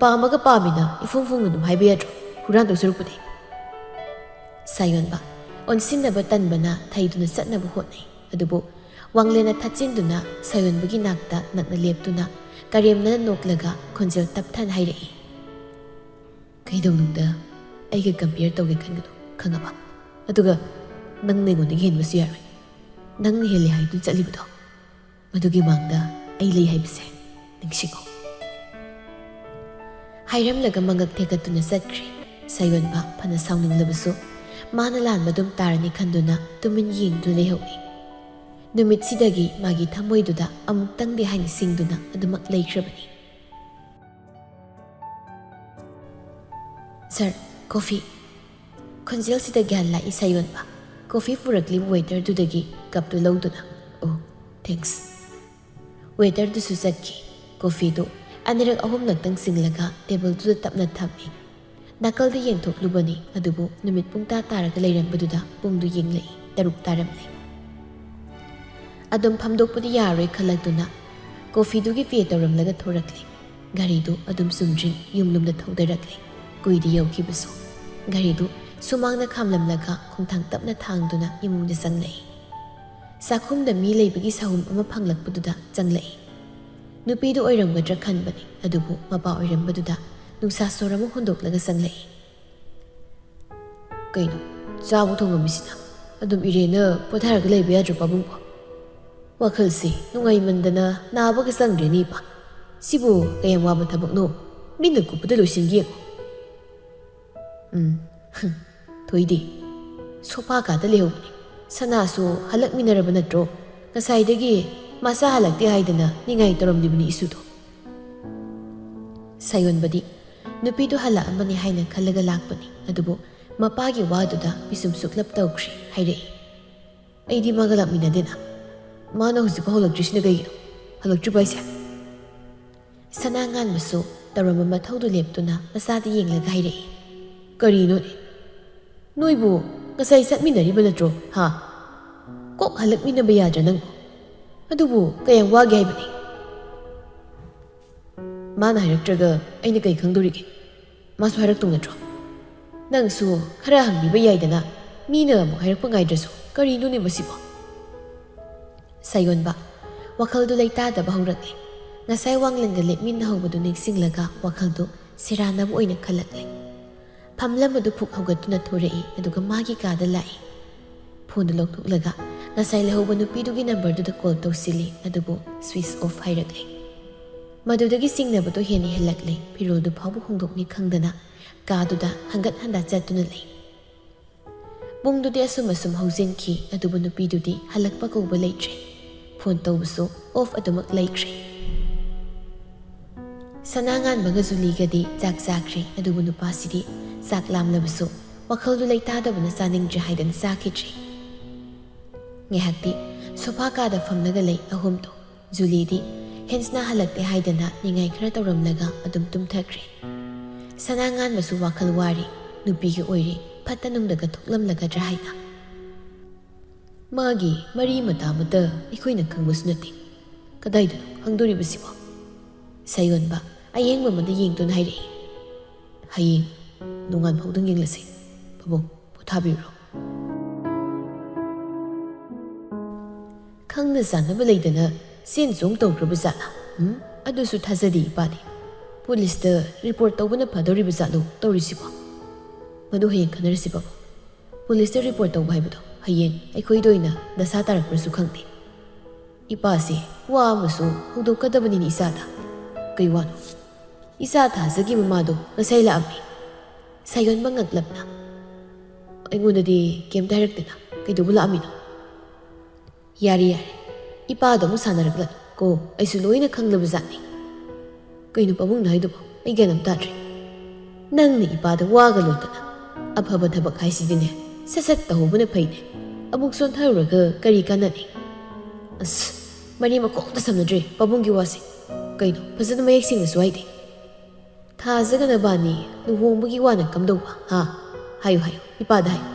ꯄꯥꯝꯃꯒ ꯄꯥꯝꯃꯤꯅ ꯏꯐꯣꯡ ꯐꯣꯡꯅ ꯑꯗꯨꯝ ꯍꯥꯏꯕ ꯌꯥꯗ꯭ꯔꯣ, ꯍꯨꯔꯥꯟꯗꯧ ꯁꯔꯨꯛꯄꯨꯗꯤ?" ꯁꯥꯌꯣꯟꯕ ꯑꯣꯟꯁꯤꯟꯅꯕ ꯇꯟꯕꯅ ꯊꯩꯗꯨꯅ ꯆꯠꯅꯕ ꯍꯣꯠꯅꯩ꯫ ꯑꯗꯨꯕꯨ ꯋꯥꯡꯂꯦꯟꯅ ꯊꯠꯆꯤꯟꯗꯨꯅ ꯁꯥꯌꯣꯟꯕꯒꯤ ꯅꯥꯛꯇ ꯅꯛꯅ ꯂꯦꯞꯇꯨꯅ ꯀꯔꯦꯝꯅꯅ ꯅꯣꯛꯂꯒ ꯈꯣꯟꯖꯦꯜ ꯇꯞꯊꯅ ꯍꯥꯏꯔꯛꯏ, "ꯀꯩꯗꯧꯅꯨꯡꯗ ꯑꯩꯒ ꯀꯝꯄꯤꯌꯔ ꯇꯧꯒꯦ ꯈꯟꯒꯅꯨ, ꯈꯪꯉꯕ? ꯑꯗꯨꯒ ꯅꯪꯅ ꯑꯩꯉꯣꯟꯗꯒꯤ ꯍꯦꯟꯕꯁꯨ ꯌꯥꯔꯣꯏ꯫ ꯅꯪꯅ ꯍꯦꯜꯂꯦ ꯍꯥꯏꯗꯨꯅ ꯆꯠꯂꯤꯕꯗꯣ, ꯃꯗꯨꯒꯤ ꯃꯥꯡꯗ ꯑꯩ ꯂꯩ ꯍꯥꯏꯕꯁꯦ ꯅꯤꯡꯁꯤꯡꯉꯣ꯫" ꯍꯥꯏꯔꯝꯂꯒ ꯃꯉꯛ ꯊꯦꯛꯀꯠꯇꯨꯅ ꯆꯠꯈ꯭ꯔꯦ꯫ ꯁꯥꯌꯣꯟꯕ ꯐꯅ ꯁꯥꯎꯅꯤꯡꯂꯕꯁꯨ ꯃꯥꯅ ꯂꯥꯟꯕ ꯑꯗꯨꯝ ꯇꯥꯔꯅꯤ ꯈꯟꯗꯨꯅ ꯇꯨꯃꯤꯟ ꯌꯦꯡꯗꯨꯅ ꯂꯩꯍꯧꯏ꯫ ꯅꯨꯃꯤꯠꯁꯤꯗꯒꯤ ꯃꯥꯒꯤ ꯊꯃꯣꯏꯗꯨꯗ ꯑꯃꯨꯛꯇꯪꯗꯤ ꯍꯥꯏꯅ ꯁꯤꯡꯗꯨꯅ ꯑꯗꯨꯃꯛ ꯂꯩꯈ꯭ꯔꯕꯅꯤ꯫ "ꯁꯥꯔ, ꯀꯣꯐꯤ꯫" ꯈꯣꯟꯖꯦꯜꯁꯤꯗ ꯒ꯭ꯌꯥꯟ ꯂꯥꯛꯏ ꯁꯥꯌꯣꯟꯕ ꯀꯣꯐꯤ ꯄꯨꯔꯛꯂꯤꯕ ꯋꯦꯇꯔꯗꯨꯗꯒꯤ ꯀꯞꯇꯨ ꯂꯧꯗꯨꯅ꯫ "ꯑꯣ, ꯊꯦꯡꯛꯁ꯫" ꯋꯦꯇꯔꯗꯨꯁꯨ ꯆꯠꯈꯤ꯫ ꯀꯣꯐꯤꯗꯨ ꯑꯅꯤꯔꯛ ꯑꯍꯨꯝꯂꯛꯇꯪ ꯆꯤꯡꯂꯒ ꯇꯦꯕꯜꯗꯨꯗ ꯇꯞꯅ ꯊꯝꯃꯤ꯫ ꯅꯥꯀꯜꯗ ꯌꯦꯡꯊꯣꯛꯂꯨꯕꯅꯤ, ꯑꯗꯨꯕꯨ ꯅꯨꯃꯤꯠ ꯄꯨꯡꯇꯥ ꯇꯥꯔꯒ ꯂꯩꯔꯝꯕꯗꯨꯗ ꯄꯨꯡꯗꯨ ꯌꯦꯡꯂꯛꯏ, ꯇꯔꯨꯛ ꯇꯥꯔꯝꯂꯦ꯫ ꯑꯗꯨꯝ ꯐꯝꯗꯣꯛꯄꯗꯤ ꯌꯥꯔꯣꯏ ꯈꯜꯂꯛꯇꯨꯅ ꯀꯣꯐꯤꯗꯨꯒꯤ ꯄꯦ ꯇꯧꯔꯝꯂꯒ ꯊꯣꯔꯛꯂꯦ꯫ ꯒꯥꯔꯤꯗꯨ ꯑꯗꯨꯝ ꯆꯨꯝꯗ꯭ꯔꯤꯡ ꯌꯨꯝꯂꯣꯝꯗ ꯊꯧꯗꯔꯛꯂꯦ꯫ ꯀꯨꯏꯗꯤ ꯌꯧꯈꯤꯕꯁꯨ ꯒꯥꯔꯤꯗꯨ ꯁꯨꯃꯥꯡꯗ ꯈꯥꯝꯂꯝꯂꯒ ꯈꯣꯡꯊꯥꯡ ꯇꯞꯅ ꯊꯥꯡꯗꯨꯅ ꯏꯃꯨꯡꯗ ꯆꯪꯂꯛꯏ꯫ ꯆꯥꯛꯈꯨꯝꯗ ꯃꯤ ꯂꯩꯕꯒꯤ ꯁꯥꯍꯨꯝ ꯑꯃ ꯐꯪꯂꯛꯄꯗꯨꯗ ꯆꯪꯂꯛꯏ꯫ ꯅꯨꯄꯤꯗꯨ ꯑꯣꯏꯔꯝꯒꯗ꯭ꯔꯥ ꯈꯟꯕꯅꯤ, ꯑꯗꯨꯕꯨ ꯃꯄꯥ ꯑꯣꯏꯔꯝꯕꯗꯨꯗ ꯅꯨꯡꯁꯥ ꯁꯣꯔ ꯑꯃ ꯍꯣꯟꯗꯣꯛꯂꯒ ꯆꯪꯂꯛꯏ꯫ "ꯀꯩꯅꯣ, ꯆꯥꯕꯨ ꯊꯣꯡꯉꯝꯃꯤꯁꯤꯅ? ꯑꯗꯨꯝ ꯏꯔꯦꯅ ꯄꯣꯊꯥꯔꯒ ꯂꯩꯕ ꯌꯥꯗ꯭ꯔꯣ ꯄꯥꯕꯨꯡꯕꯣ? ꯋꯥꯈꯜꯁꯤ ꯅꯨꯡꯉꯥꯏꯃꯟꯗꯅ ꯅꯥꯕꯒ ꯆꯪꯗ꯭ꯔꯦꯅꯦ ꯏꯄꯥ꯫ ꯁꯤꯕꯨ ꯀꯌꯥꯝ ꯋꯥꯕ ꯊꯕꯛꯅꯣ? ꯃꯤꯠꯅ ꯀꯨꯞꯄꯗ ꯂꯣꯏꯁꯤꯟꯒꯦ ꯌꯦꯡꯉꯣ꯫" ꯎꯝ, ꯊꯣꯏꯗꯤ꯫ ꯁꯣꯐꯥ ꯀꯥꯗ ꯂꯩꯍꯧꯕꯅꯤ꯫ ꯁꯅꯥꯁꯨ ꯍꯜꯂꯛꯃꯤꯟꯅꯔꯕ ꯅꯠꯇ꯭ꯔꯣ? ꯉꯁꯥꯏꯗꯒꯤ ꯃꯆꯥ ꯍꯜꯂꯛꯇꯦ ꯍꯥꯏꯗꯅ ꯅꯤꯡꯉꯥꯏ ꯇꯧꯔꯝꯂꯤꯕꯅꯤ ꯏꯁꯨꯗꯣ꯫ ꯁꯥꯌꯣꯟꯕꯗꯤ ꯅꯨꯄꯤꯗꯨ ꯍꯜꯂꯛꯑꯝꯃꯅꯤ ꯍꯥꯏꯅ ꯈꯜꯂꯒ ꯂꯥꯛꯄꯅꯤ, ꯑꯗꯨꯕꯨ ꯃꯄꯥꯒꯤ ꯋꯥꯗꯨꯗ ꯄꯤꯁꯨꯝ ꯁꯨꯛꯂꯞ ꯇꯧꯈ꯭ꯔꯦ꯫ ꯍꯥꯏꯔꯛꯏ, "ꯑꯩꯗꯤ ꯃꯥꯒ ꯂꯥꯛꯃꯤꯟꯅꯗꯦꯅ꯫ ꯃꯥꯅ ꯍꯧꯖꯤꯛꯐꯥꯎ ꯍꯜꯂꯛꯇ꯭ꯔꯤꯁꯤꯅ ꯀꯩꯒꯤꯅꯣ? ꯍꯜꯂꯛꯇ꯭ꯔꯤꯕ ꯍꯥꯏꯁꯦ?" ꯁꯅꯥ ꯉꯥꯟꯕꯁꯨ ꯇꯧꯔꯝꯕ ꯃꯊꯧꯗꯨ ꯂꯦꯞꯇꯨꯅ ꯃꯆꯥꯗ ꯌꯦꯡꯂꯒ ꯍꯥꯏꯔꯛꯏ, "ꯀꯔꯤꯅꯣꯅꯦ? ꯅꯣꯏꯕꯨ ꯉꯁꯥꯏ ꯆꯠꯃꯤꯟꯅꯔꯤꯕ ꯅꯠꯇ꯭ꯔꯣ? ꯍꯥ? ꯀꯣꯛ ꯍꯜꯂꯛꯃꯤꯟꯅꯕ ꯌꯥꯗ꯭ꯔꯥ ꯅꯪ? ꯑꯗꯨꯕꯨ ꯀꯌꯥꯝ ꯋꯥꯒꯦ ꯍꯥꯏꯕꯅꯤ?" "ꯃꯥꯅ ꯍꯥꯏꯔꯛꯇ꯭ꯔꯒ ꯑꯩꯅ ꯀꯩ ꯈꯪꯗꯣꯔꯤꯒꯦ? ꯃꯥꯁꯨ ꯍꯥꯏꯔꯛꯇꯧ ꯅꯠꯇ꯭ꯔꯣ? ꯅꯪꯁꯨ ꯈꯔ ꯍꯪꯕꯤꯕ ꯌꯥꯏꯗꯅ, ꯃꯤꯅ ꯑꯃꯨꯛ ꯍꯥꯏꯔꯛꯄ ꯉꯥꯏꯗ꯭ꯔꯁꯨ꯫ ꯀꯔꯤꯅꯣꯅꯦ ꯃꯁꯤꯕꯣ?" ꯁꯥꯌꯣꯟꯕ ꯋꯥꯈꯜꯗꯨ ꯂꯩꯇꯥꯗꯕ ꯍꯧꯔꯛꯂꯦ꯫ ꯉꯁꯥꯏ ꯋꯥꯡꯂꯦꯟꯒ ꯂꯦꯞꯃꯤꯟꯅꯍꯧꯕꯗꯨ ꯅꯤꯡꯁꯤꯡꯂꯒ ꯋꯥꯈꯜꯗꯨ ꯁꯦꯔꯥꯟꯅꯕ ꯑꯣꯏꯅ ꯈꯜꯂꯛꯂꯦ꯫ ꯐꯝꯂꯝꯕꯗꯨ ꯐꯨꯛ ꯍꯧꯒꯠꯇꯨꯅ ꯊꯣꯔꯛꯏ, ꯑꯗꯨꯒ ꯃꯥꯒꯤ ꯀꯥꯗ ꯂꯥꯛꯏ꯫ ꯐꯣꯟꯗꯨ ꯂꯧꯊꯣꯛꯂꯒ ꯉꯁꯥꯏ ꯂꯩꯍꯧꯕ ꯅꯨꯄꯤꯗꯨꯒꯤ ꯅꯝꯕꯔꯗꯨꯗ ꯀꯣꯜ ꯇꯧꯁꯤꯜꯂꯤ, ꯑꯗꯨꯕꯨ ꯁ꯭ꯋꯤꯆ ꯑꯣꯐ ꯍꯥꯏꯔꯛꯂꯦ꯫ ꯃꯗꯨꯗꯒꯤ ꯆꯤꯡꯅꯕꯗꯨ ꯍꯦꯟꯅ ꯍꯦꯜꯂꯛꯂꯦ꯫ ꯐꯤꯔꯣꯜꯗꯨ ꯐꯥꯎꯕ ꯍꯣꯡꯗꯣꯛꯅꯤ ꯈꯪꯗꯅ ꯀꯥꯗꯨꯗ ꯍꯪꯒꯠ ꯍꯟꯗ ꯆꯠꯇꯨꯅ ꯂꯩ꯫ ꯄꯨꯡꯗꯨꯗꯤ ꯑꯁꯨꯝ ꯑꯁꯨꯝ ꯍꯧꯖꯤꯟꯈꯤ, ꯑꯗꯨꯕꯨ ꯅꯨꯄꯤꯗꯨꯗꯤ ꯍꯜꯂꯛꯄ ꯀꯧꯕ ꯂꯩꯇ꯭ꯔꯦ꯫ ꯐꯣꯟ ꯇꯧꯕꯁꯨ ꯑꯣꯐ ꯑꯗꯨꯃꯛ ꯂꯩꯈ꯭ꯔꯦ꯫ ꯁꯅꯥꯉꯥꯟꯕꯒ ꯖꯨꯂꯤꯒꯗꯤ ꯆꯥꯛ ꯆꯥꯈ꯭ꯔꯦ, ꯑꯗꯨꯕꯨ ꯅꯨꯄꯥꯁꯤꯗꯤ ꯆꯥꯛ ꯂꯥꯝꯂꯕꯁꯨ ꯋꯥꯈꯜꯗꯨ ꯂꯩꯇꯥꯗꯕꯅ ꯆꯥꯅꯤꯡꯗ꯭ꯔꯦ ꯍꯥꯏꯗꯅ ꯆꯥꯈꯤꯗ꯭ꯔꯦ꯫ ꯉꯥꯏꯍꯥꯛꯇꯤ ꯁꯣꯐꯥ ꯀꯥꯗ ꯐꯝꯂꯒ ꯂꯩ ꯑꯍꯨꯝꯗꯣ꯫ ꯖꯨꯂꯤꯗꯤ ꯍꯦꯟꯁꯅ ꯍꯜꯂꯛꯇꯦ ꯍꯥꯏꯗꯅ ꯅꯤꯡꯉꯥꯏ ꯈꯔ ꯇꯧꯔꯝꯂꯒ ꯑꯗꯨꯝ ꯇꯨꯝꯊꯈ꯭ꯔꯦ꯫ ꯁꯅꯥꯉꯥꯟꯕꯁꯨ ꯋꯥꯈꯜ ꯋꯥꯔꯤ, ꯅꯨꯄꯤꯒꯤ ꯑꯣꯏꯔꯦ ꯐꯠꯇ ꯅꯨꯡꯗꯒ ꯊꯣꯛꯂꯝꯂꯒꯗ꯭ꯔꯥ ꯍꯥꯏꯅ꯫ ꯃꯥꯒꯤ ꯃꯔꯤ ꯃꯇꯥ ꯑꯃꯠꯇ ꯑꯩꯈꯣꯏꯅ ꯈꯪꯕꯁꯨ ꯅꯠꯇꯦ꯫ ꯀꯗꯥꯏꯗꯅꯣ ꯈꯪꯗꯣꯔꯤꯕꯁꯤꯕꯣ? ꯁꯥꯌꯣꯟꯕ ꯑꯌꯦꯡꯕ ꯑꯃꯗ ꯌꯦꯡꯗꯨꯅ ꯍꯥꯏꯔꯛꯏ, "ꯍꯌꯦꯡ ꯅꯣꯡꯉꯥꯟ ꯐꯥꯎꯗꯪ ꯌꯦꯡꯂꯁꯤ꯫ ꯄꯥꯕꯨꯡ, ꯄꯣꯊꯥꯕꯤꯔꯨꯔꯣ꯫" ꯈꯪꯅ ꯆꯥꯟꯅꯕ ꯂꯩꯗꯅ ꯆꯦꯟ ꯆꯣꯡ ꯇꯧꯈ꯭ꯔꯕ ꯖꯥꯠꯂꯥ? ꯎꯝ? ꯑꯗꯨꯁꯨ ꯊꯥꯖꯗꯦ ꯏꯄꯥꯗꯤ꯫ ꯄꯨꯂꯤꯁꯇ ꯔꯤꯄꯣꯔꯠ ꯇꯧꯕꯅ ꯐꯗꯧꯔꯤꯕ ꯖꯥꯠꯂꯣ ꯇꯧꯔꯤꯁꯤꯕꯣ? ꯃꯗꯨ ꯍꯌꯦꯡ ꯈꯟꯅꯔꯁꯤ ꯄꯥꯕꯨꯡ꯫ ꯄꯨꯂꯤꯁꯇ ꯔꯤꯄꯣꯔꯠ ꯇꯧꯕ ꯍꯥꯏꯕꯗꯣ ꯍꯌꯦꯡ ꯑꯩꯈꯣꯏꯗ ꯑꯣꯏꯅ ꯗꯁꯥ ꯇꯥꯔꯛꯄ꯭ꯔꯁꯨ ꯈꯪꯗꯦ꯫ ꯏꯄꯥꯁꯦ ꯋꯥ ꯑꯃꯁꯨ ꯍꯧꯗꯣꯛꯀꯗꯕꯅꯤꯅꯦ ꯏꯆꯥꯗ꯫ ꯀꯩ ꯋꯥꯅꯣ? ꯏꯆꯥ ꯊꯥꯖꯒꯤ ꯃꯃꯥꯗꯣ ꯉꯁꯥꯏ ꯂꯥꯛꯑꯝꯃꯤ꯫ ꯁꯥꯌꯣꯟꯕ ꯉꯛꯂꯞꯅ, ꯑꯩꯉꯣꯟꯗꯗꯤ ꯀꯩꯝꯇ ꯍꯥꯏꯔꯛꯇꯦꯅ꯫ ꯀꯩꯗꯧꯕ ꯂꯥꯛꯑꯝꯃꯤꯅꯣ? ꯌꯥꯔꯦ, ꯌꯥꯔꯦ, ꯏꯄꯥꯗꯣ ꯑꯃꯨꯛ ꯁꯥꯟꯅꯔꯛꯂꯅꯨ ꯀꯣ, ꯑꯩꯁꯨ ꯂꯣꯏꯅ ꯈꯪꯂꯕ ꯖꯥꯠꯅꯤ꯫ ꯀꯩꯅꯣ ꯄꯥꯕꯨꯡꯅ ꯍꯥꯏꯗꯨꯕꯣ? ꯑꯩ ꯒ꯭ꯌꯥꯟ ꯑꯃ ꯇꯥꯗ꯭ꯔꯦ꯫ ꯅꯪꯅ ꯏꯄꯥꯗ ꯋꯥꯒ ꯂꯣꯟꯗꯅ꯫ ꯑꯐꯕ ꯊꯕꯛ ꯍꯥꯏꯁꯤꯗꯤꯅꯦ, ꯁꯠ ꯁꯠ ꯇꯧꯍꯧꯕꯅ ꯐꯩꯅꯦ꯫ ꯑꯃꯨꯛ ꯁꯣꯟꯊꯔꯨꯔꯒ ꯀꯔꯤ ꯀꯥꯟꯅꯅꯤ? ꯑꯁ, ꯃꯔꯤ ꯃꯈꯣꯡꯇ ꯁꯝꯅꯗ꯭ꯔꯦ ꯄꯥꯕꯨꯡꯒꯤ ꯋꯥꯁꯦ꯫ ꯀꯩꯅꯣ ꯐꯖꯅ ꯃꯌꯦꯛ ꯁꯦꯡꯅꯁꯨ ꯍꯥꯏꯗꯦ꯫ ꯊꯥꯖꯒ ꯅꯕꯥꯅꯤ ꯂꯨꯍꯣꯡꯕꯒꯤ ꯋꯥꯅ ꯀꯝꯗꯧꯕ, ꯍꯥ? ꯍꯥꯏꯌꯨ, ꯍꯥꯏꯌꯨ, ꯏꯄꯥꯗ ꯍꯥꯏꯌꯨ꯫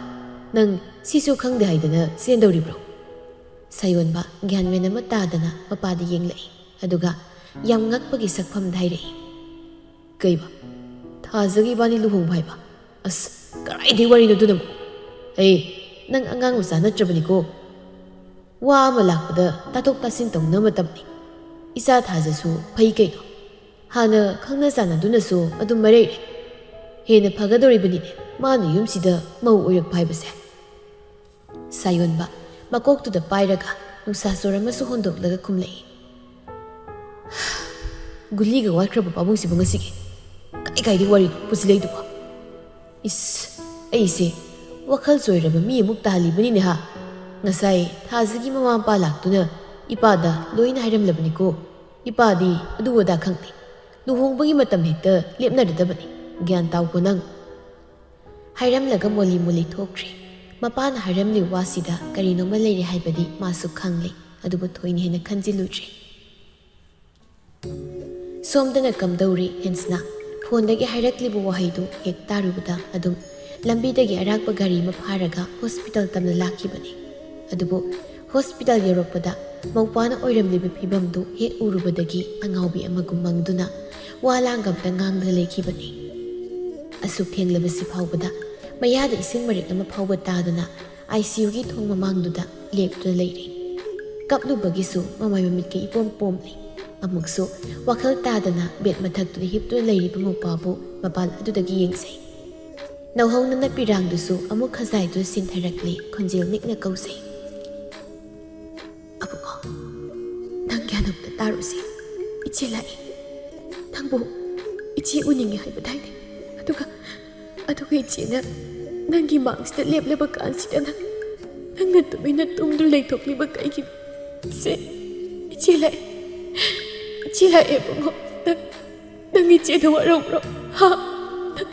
ꯅꯪ ꯁꯤꯁꯨ ꯈꯪꯗꯦ ꯍꯥꯏꯗꯅ ꯆꯦꯟꯗꯧꯔꯤꯕ꯭ꯔꯣ? ꯁꯥꯌꯣꯟꯕ ꯒ꯭ꯌꯥꯟ ꯃꯦꯟ ꯑꯃ ꯇꯥꯗꯅ ꯃꯄꯥꯗ ꯌꯦꯡꯂꯛꯏ, ꯑꯗꯨꯒ ꯌꯥꯝ ꯉꯛꯄꯒꯤ ꯁꯛꯐꯝꯗ ꯍꯥꯏꯔꯛꯏ, "ꯀꯩꯕ? ꯊꯥꯖꯒ ꯏꯕꯥꯅꯤ ꯂꯨꯍꯣꯡꯕ ꯍꯥꯏꯕ? ꯑꯁ, ꯀꯔꯥꯏꯗꯩ ꯋꯥꯔꯤꯅꯣ ꯑꯗꯨꯅꯕꯨ? ꯑꯦ, ꯅꯪ ꯑꯉꯥꯡ ꯃꯆꯥ ꯅꯠꯇ꯭ꯔꯕꯅꯤꯀꯣ꯫ ꯋꯥ ꯑꯃ ꯂꯥꯛꯄꯗ ꯇꯥꯊꯣꯛ ꯇꯥꯁꯤꯟ ꯇꯧꯅꯕ ꯃꯇꯝꯅꯤ꯫ ꯏꯆꯥ ꯊꯥꯖꯁꯨ ꯐꯩ ꯀꯩꯅꯣ꯫ ꯍꯥꯟꯅ ꯈꯪꯅ ꯆꯥꯟꯅꯗꯨꯅꯁꯨ ꯑꯗꯨꯝ ꯃꯔꯩꯔꯦ꯫ ꯍꯦꯟꯅ ꯐꯒꯗꯧꯔꯤꯕꯅꯤꯅꯦ ꯃꯥꯅ ꯌꯨꯝꯁꯤꯗ ꯃꯧ ꯑꯣꯏꯔꯛꯄ ꯍꯥꯏꯕꯁꯦ"꯫ ꯁꯥꯌꯣꯟꯕ ꯃꯀꯣꯛꯇꯨꯗ ꯄꯥꯏꯔꯒ ꯅꯨꯡꯁꯥ ꯁꯣꯔ ꯑꯃꯁꯨ ꯍꯣꯟꯗꯣꯛꯂꯒ ꯈꯨꯝꯂꯛꯏ, "ꯒꯨꯂꯤꯒ ꯋꯥꯠꯈ꯭ꯔꯕ ꯄꯥꯕꯨꯡꯁꯤꯕꯨ ꯉꯁꯤꯒꯤ? ꯀꯥꯏ ꯀꯥꯏꯗꯒꯤ ꯋꯥꯔꯤꯅꯣ ꯄꯨꯁꯤꯜꯂꯛꯏꯗꯨꯕꯣ? ꯏꯁ, ꯑꯩꯁꯦ ꯋꯥꯈꯜ ꯆꯣꯏꯔꯕ ꯃꯤ ꯑꯃꯨꯛ ꯇꯥꯍꯜꯂꯤꯕꯅꯤꯅꯦ ꯍꯥ? ꯉꯁꯥꯏ ꯊꯥꯖꯒꯤ ꯃꯃꯥ ꯃꯄꯥ ꯂꯥꯛꯇꯨꯅ ꯏꯄꯥꯗ ꯂꯣꯏꯅ ꯍꯥꯏꯔꯝꯂꯕꯅꯤꯀꯣ꯫ ꯏꯄꯥꯗꯤ ꯑꯗꯨ ꯑꯗꯥ ꯈꯪꯗꯦ꯫ ꯂꯨꯍꯣꯡꯕꯒꯤ ꯃꯇꯝ ꯍꯦꯛꯇ ꯂꯦꯞꯅꯔꯗꯕꯅꯤ꯫ ꯒ꯭ꯌꯥꯟ ꯇꯥꯎꯀꯣ ꯅꯪ"꯫ ꯍꯥꯏꯔꯝꯂꯒ ꯃꯣꯂꯤ ꯃꯣꯂꯤ ꯊꯣꯛꯈ꯭ꯔꯦ꯫ ꯃꯄꯥꯅ ꯍꯥꯏꯔꯝꯂꯤꯕ ꯋꯥꯁꯤꯗ ꯀꯔꯤꯅꯣꯃ ꯂꯩꯔꯦ ꯍꯥꯏꯕꯗꯤ ꯃꯥꯁꯨ ꯈꯪꯂꯦ, ꯑꯗꯨꯕꯨ ꯊꯣꯏꯅ ꯍꯦꯟꯅ ꯈꯟꯖꯤꯜꯂꯨꯗ꯭ꯔꯦ꯫ ꯁꯣꯝꯗꯅ ꯀꯝꯗꯧꯔꯤ ꯍꯦꯟꯁꯅ ꯐꯣꯟꯗꯒꯤ ꯍꯥꯏꯔꯛꯂꯤꯕ ꯋꯥꯍꯩꯗꯨ ꯍꯦꯛ ꯇꯥꯔꯨꯕꯗ ꯑꯗꯨꯝ ꯂꯝꯕꯤꯗꯒꯤ ꯑꯔꯥꯛꯄ ꯒꯥꯔꯤ ꯑꯃ ꯐꯥꯔꯒ ꯍꯣꯁꯄꯤꯇꯥꯜ ꯇꯝꯅ ꯂꯥꯛꯈꯤꯕꯅꯤ꯫ ꯑꯗꯨꯕꯨ ꯍꯣꯁꯄꯤꯇꯥꯜ ꯌꯧꯔꯛꯄꯗ ꯃꯧꯄꯥꯅ ꯑꯣꯏꯔꯝꯂꯤꯕ ꯐꯤꯕꯝꯗꯨ ꯍꯦꯛ ꯎꯔꯨꯕꯗꯒꯤ ꯑꯉꯥꯎꯕꯤ ꯑꯃꯒꯨꯝ ꯃꯪꯗꯨꯅ ꯋꯥ ꯂꯥꯡꯒ ꯑꯝꯇ ꯉꯥꯡꯗꯅ ꯂꯩꯈꯤꯕꯅꯤ꯫ ꯑꯁꯨꯛ ꯊꯦꯡꯂꯕꯁꯤ ꯐꯥꯎꯕꯗ ꯃꯌꯥꯗ ꯏꯁꯤꯡ ꯃꯔꯤꯛ ꯑꯃ ꯐꯥꯎꯕ ꯇꯥꯗꯅ ꯑꯥꯏ ꯁꯤ ꯌꯨꯒꯤ ꯊꯣꯡ ꯃꯃꯥꯡꯗꯨꯗ ꯂꯦꯞꯇꯨꯅ ꯂꯩꯔꯦ꯫ ꯀꯞꯂꯨꯕꯒꯤꯁꯨ ꯃꯃꯥꯏ ꯃꯃꯤꯠꯀ ꯏꯄꯣꯝ ꯄꯣꯝꯂꯤ꯫ ꯑꯃꯨꯛꯁꯨ ꯋꯥꯈꯜ ꯇꯥꯗꯅ ꯕꯦꯗ ꯃꯊꯛꯇꯨꯗ ꯍꯤꯞꯇꯨꯅ ꯂꯩꯔꯤꯕ ꯃꯧꯄꯥꯕꯨ ꯃꯄꯥꯜ ꯑꯗꯨꯗꯒꯤ ꯌꯦꯡꯖꯩ꯫ ꯅꯧꯍꯧꯅꯅ ꯄꯤꯔꯥꯡꯗꯨꯁꯨ ꯑꯃꯨꯛ ꯈꯖꯥꯏꯗꯨꯗ ꯁꯤꯟꯊꯔꯛꯂꯦ, ꯈꯣꯟꯖꯦꯜ ꯅꯤꯛꯅ ꯀꯧꯖꯩ, "ꯑꯕꯨꯡꯉꯣ, ꯅꯪ ꯒ꯭ꯌꯥꯟ ꯑꯝꯇ ꯇꯥꯔꯨꯁꯦ꯫ ꯏꯆꯦ ꯂꯥꯛꯏ꯫ ꯅꯪꯕꯨ ꯏꯆꯦ ꯎꯅꯤꯡꯉꯦ ꯍꯥꯏꯕꯗꯥꯏꯅꯦ? ꯑꯗꯨꯒ, ꯑꯗꯨꯒ ꯏꯆꯦꯅ ꯅꯪꯒꯤ ꯃꯥꯡꯁꯤꯗ ꯂꯦꯞꯂꯕ ꯀꯥꯟꯁꯤꯗ ꯅꯪ, ꯅꯪꯅ ꯇꯨꯃꯤꯟꯅ ꯇꯨꯝꯗꯨꯅ ꯂꯩꯊꯣꯛꯂꯤꯕ ꯀꯩꯒꯤꯅꯣ? ꯁꯦ, ꯏꯆꯦ ꯂꯥꯛꯑꯦ꯫ ꯏꯆꯦ ꯂꯥꯛꯑꯦ, ꯏꯕꯨꯡꯉꯣ꯫ ꯅꯪ, ꯅꯪ ꯏꯆꯦꯗ ꯋꯥꯔꯧꯕ꯭ꯔꯣ? ꯍꯥ? ꯅꯪ,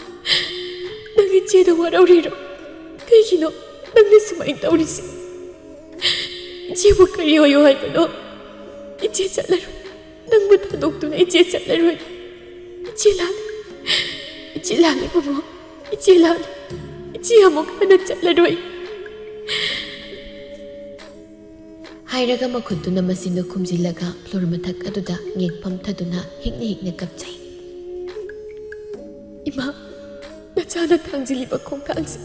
ꯅꯪ ꯏꯆꯦꯗ ꯋꯥꯔꯧꯔꯤꯔꯣ? ꯀꯩꯒꯤꯅꯣ ꯅꯪꯅ ꯁꯨꯃꯥꯏꯅ ꯇꯧꯔꯤꯁꯦ? ꯏꯆꯦꯕꯨ ꯀꯔꯤ ꯑꯣꯏꯌꯣ ꯍꯥꯏꯕꯅꯣ? ꯏꯆꯦ ꯆꯠꯂꯔꯣꯏ꯫ ꯅꯪꯕꯨ ꯊꯥꯗꯣꯛꯇꯨꯅ ꯏꯆꯦ ꯆꯠꯂꯔꯣꯏ꯫ ꯏꯆꯦ ꯂꯥꯛꯂꯦ꯫ ꯏꯆꯦ ꯂꯥꯛꯂꯦ, ꯏꯕꯨꯡꯉꯣ꯫ ꯏꯆꯦ ꯂꯥꯛꯂꯦ꯫ ꯏꯆꯦ ꯑꯃꯨꯛ ꯍꯟꯅ ꯆꯠꯂꯔꯣꯏ꯫ ꯍꯥꯏꯔꯒ ꯃꯈꯨꯠꯇꯨꯅ ꯃꯆꯤꯟꯗꯨ ꯈꯨꯝꯖꯤꯜꯂꯒ floor ꯃꯊꯛ ꯑꯗꯨꯗ ꯉꯦꯛ ꯐꯝꯊꯗꯨꯅ ꯍꯤꯛꯅ ꯍꯤꯛꯅ ꯀꯞꯆꯩ꯫ ꯏꯃꯥ, ꯅꯆꯥꯅ ꯊꯥꯡꯖꯤꯜꯂꯤꯕ ꯈꯣꯡꯊꯥꯡꯁꯦ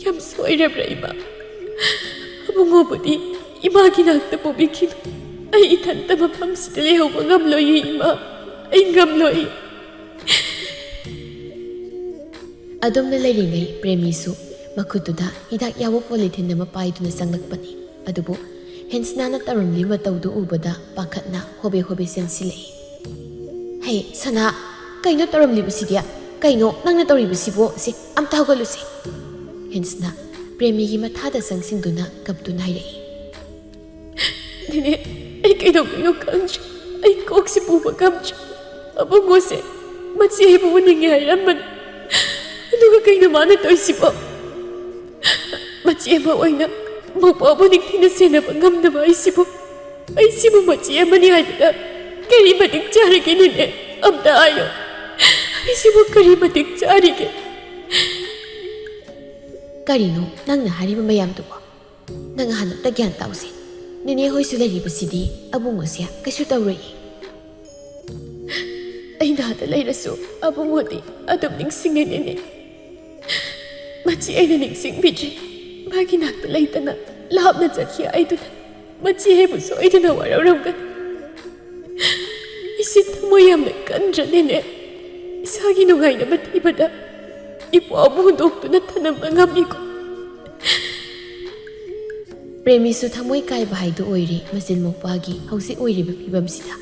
ꯌꯥꯝ ꯁꯣꯏꯔꯕ꯭ꯔꯥ, ꯏꯃꯥ? ꯑꯕꯨꯡꯉꯣꯕꯨꯗꯤ ꯏꯃꯥꯒꯤ ꯅꯥꯛꯇ ꯄꯨꯕꯤꯈꯤꯅꯨ꯫ ꯑꯩ ꯏꯊꯟꯇ ꯃꯐꯝꯁꯤꯗ ꯂꯩꯍꯧꯕ ꯉꯝꯂꯣꯏꯌꯦ, ꯏꯃꯥ꯫ ꯑꯩ ꯉꯝꯂꯣꯏ꯫ ꯑꯗꯨꯝꯅ ꯂꯩꯔꯤꯉꯩ ꯄ꯭ꯔꯦꯃꯤꯁꯨ ꯃꯈꯨꯠꯇꯨꯗ ꯍꯤꯗꯥꯛ ꯌꯥꯎꯕ polythene ꯑꯃ ꯄꯥꯏꯗꯨꯅ ꯆꯪꯂꯛꯄꯅꯤ꯫ ꯑꯗꯨꯕꯨ ꯍꯦꯟꯁꯅꯥꯅ ꯇꯧꯔꯝꯂꯤ ꯃꯇꯧꯗꯨ ꯎꯕꯗ ꯄꯥꯈꯠꯅ ꯍꯣꯕꯦ ꯍꯣꯕꯦ ꯆꯦꯟꯁꯤꯜꯂꯛꯏ꯫ "ꯍꯦ, ꯁꯅꯥ, ꯀꯩꯅꯣ ꯇꯧꯔꯝꯂꯤꯕꯁꯤꯗꯤ? ꯀꯩꯅꯣ ꯅꯪꯅ ꯇꯧꯔꯤꯕꯁꯤꯕꯣ? ꯁꯦ, ꯑꯝꯇ ꯍꯧꯒꯠꯂꯨꯁꯦ꯫" ꯍꯦꯟꯁꯅꯥ ꯄ꯭ꯔꯦꯃꯤꯒꯤ ꯃꯊꯥꯗ ꯆꯪꯁꯤꯟꯗꯨꯅ ꯀꯞꯇꯨꯅ ꯍꯥꯏꯔꯛꯏ꯫ "ꯅꯦꯅꯦ, ꯑꯩ ꯀꯩꯗꯧꯗꯣꯏꯅꯣ ꯈꯪꯗ꯭ꯔꯦ꯫ ꯑꯩ ꯀꯣꯛꯁꯦ ꯄꯨꯕ ꯉꯝꯗ꯭ꯔꯦ꯫ ꯑꯕꯨꯡꯉꯣꯁꯦ ꯃꯆꯦ ꯑꯩꯕꯨ ꯎꯅꯤꯡꯉꯦ ꯍꯥꯏꯔꯝꯕꯅꯤ꯫ ꯑꯗꯨꯒ ꯀꯩꯅꯣ ꯃꯥꯅ ꯇꯧꯔꯤꯁꯤꯕꯣ? ꯃꯆꯦ ꯑꯃ ꯑꯣꯏꯅ ꯃꯧꯄꯥꯕꯨ ꯅꯤꯡꯊꯤꯅ ꯁꯦꯟꯅꯕ ꯉꯝꯗꯕ ꯑꯩꯁꯤꯕꯨ, ꯑꯩꯁꯤꯕꯨ ꯃꯆꯦ ꯑꯃꯅꯤ ꯍꯥꯏꯕꯗ ꯀꯔꯤ ꯃꯇꯤꯛ ꯆꯥꯔꯤꯒꯦ, ꯅꯦꯅꯦ? ꯑꯝꯇ ꯍꯥꯏꯌꯣ꯫ ꯑꯩꯁꯤꯕꯨ ꯀꯔꯤ ꯃꯇꯤꯛ ꯆꯥꯔꯤꯒꯦ?" "ꯀꯔꯤꯅꯣ ꯅꯪꯅ ꯍꯥꯏꯔꯤꯕ ꯃꯌꯥꯝꯗꯨꯕꯣ? ꯅꯪ ꯍꯥꯟꯅ ꯑꯝꯇ ꯒ꯭ꯌꯥꯟ ꯇꯥꯎꯁꯦ꯫ ꯅꯦꯅꯦ ꯍꯣꯏꯁꯨ ꯂꯩꯔꯤꯕꯁꯤꯗꯤ ꯑꯕꯨꯡꯉꯣꯁꯦ ꯀꯩꯁꯨ ꯇꯧꯔꯣꯏꯌꯦ꯫" "ꯑꯩ ꯅꯥꯗ ꯂꯩꯔꯁꯨ ꯑꯕꯨꯡꯉꯣꯗꯤ ꯑꯗꯨꯝ ꯅꯤꯡꯁꯤꯡꯉꯦ, ꯅꯦꯅꯦ꯫ ꯃꯆꯦ ꯑꯩꯅ ꯅꯤꯡꯁꯤꯡꯕꯤꯗ꯭ꯔꯦ꯫ ꯃꯥꯒꯤ ꯅꯥꯛꯇ ꯂꯩꯇꯅ ꯂꯥꯞꯅ ꯆꯠꯈꯤ ꯍꯥꯏꯗꯨꯅ ꯃꯆꯦ ꯑꯩꯕꯨ ꯁꯣꯏꯗꯅ ꯋꯥꯔꯧꯔꯝꯒꯅꯤ꯫ ꯑꯩꯁꯦ ꯊꯃꯣꯏ ꯌꯥꯝꯅ ꯀꯟꯗ꯭ꯔꯅꯦꯅꯦ꯫ ꯏꯁꯥꯒꯤ ꯅꯨꯡꯉꯥꯏꯅꯕ ꯊꯤꯕꯗ ꯏꯄ꯭ꯋꯥꯕꯨ ꯍꯨꯟꯗꯣꯛꯇꯨꯅ ꯊꯅꯝꯕ ꯉꯝꯃꯤꯀꯣ꯫" ꯄ꯭ꯔꯦꯃꯤꯁꯨ ꯊꯃꯣꯏ ꯀꯥꯏꯕ ꯍꯥꯏꯗꯨ ꯑꯣꯏꯔꯦ ꯃꯆꯤꯟ ꯃꯧꯄ꯭ꯋꯥꯒꯤ ꯍꯧꯖꯤꯛ ꯑꯣꯏꯔꯤꯕ ꯐꯤꯕꯝꯁꯤꯗ꯫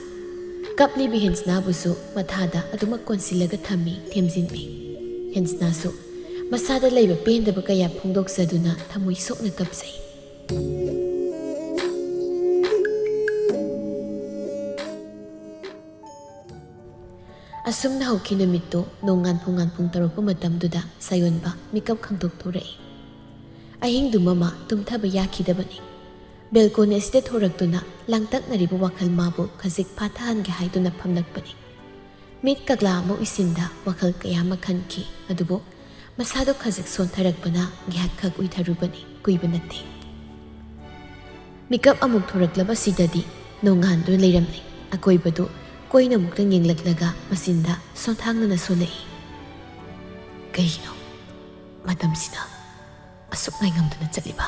ꯀꯞꯂꯤꯕꯤ ꯍꯦꯟꯁꯅꯥꯕꯨꯁꯨ ꯃꯊꯥꯗ ꯑꯗꯨꯃꯛ ꯀꯣꯟꯁꯤꯜꯂꯒ ꯊꯝꯃꯤ ꯊꯦꯝꯖꯤꯟꯕꯤ꯫ ꯍꯦꯟꯁꯅꯥꯁꯨ ꯃꯁꯥꯗ ꯂꯩꯕ ꯄꯦꯟꯗꯕ ꯀꯌꯥ ꯐꯣꯡꯗꯣꯛꯆꯗꯨꯅ ꯊꯃꯣꯏ ꯁꯣꯛꯅ ꯀꯞꯆꯩ꯫ ꯑꯁꯨꯝꯅ ꯍꯧꯈꯤ ꯅꯨꯃꯤꯠꯇꯨ ꯅꯣꯡꯉꯥꯟ ꯄꯨꯡꯉꯥꯟ ꯄꯨꯡ ꯇꯔꯨꯛ ꯃꯇꯝꯗꯨꯗ ꯁꯥꯌꯣꯟꯕ ꯃꯤꯀꯞ ꯈꯪꯗꯣꯛ ꯊꯣꯔꯛꯏ꯫ ꯑꯍꯤꯡꯗꯨ ꯃꯃꯥ ꯇꯨꯝꯊꯕ ꯌꯥꯈꯤꯗꯕꯅꯤ꯫ ꯕꯦꯜꯀꯣꯅꯤ ꯑꯁꯤꯗ ꯊꯣꯔꯛꯇꯨꯅ ꯂꯥꯡꯇꯛꯅꯔꯤꯕ ꯋꯥꯈꯜ ꯃꯥꯕꯨ ꯈꯖꯤꯛ ꯐꯥꯊꯍꯟꯒꯦ ꯍꯥꯏꯗꯨꯅ ꯐꯝꯂꯛꯄꯅꯤ꯫ ꯃꯤꯠ ꯀꯛꯂꯥ ꯑꯃ ꯎꯏꯁꯤꯟꯗ ꯋꯥꯈꯜ ꯀꯌꯥ ꯑꯃ ꯈꯟꯈꯤ꯫ ꯑꯗꯨꯕꯨ ꯃꯁꯥꯗꯨ ꯈꯖꯤꯛ ꯁꯣꯟꯊꯔꯛꯄꯅ ꯉꯥꯏꯍꯥꯛꯈꯛ ꯎꯏꯊꯔꯨꯕꯅꯤ꯫ ꯀꯨꯏꯕ ꯅꯠꯇꯦ꯫ ꯃꯤꯀꯞ ꯑꯃꯨꯛ ꯊꯣꯔꯛꯂꯕꯁꯤꯗꯗꯤ ꯅꯣꯡꯉꯥꯟꯗꯨꯅ ꯂꯩꯔꯝꯂꯦ꯫ ꯑꯀꯣꯏꯕꯗꯨ ꯀꯣꯏꯅ ꯑꯃꯨꯛꯇꯪ ꯌꯦꯡꯂꯛꯂꯒ ꯃꯆꯤꯟꯗ ꯁꯣꯟꯊꯥꯡꯅꯅ ꯁꯣꯜꯂꯛꯏ꯫ ꯀꯩꯒꯤꯅꯣ ꯃꯇꯝꯁꯤꯗ ꯑꯁꯨꯛ ꯉꯥꯏꯉꯝꯗꯨꯅ ꯆꯠꯂꯤꯕ?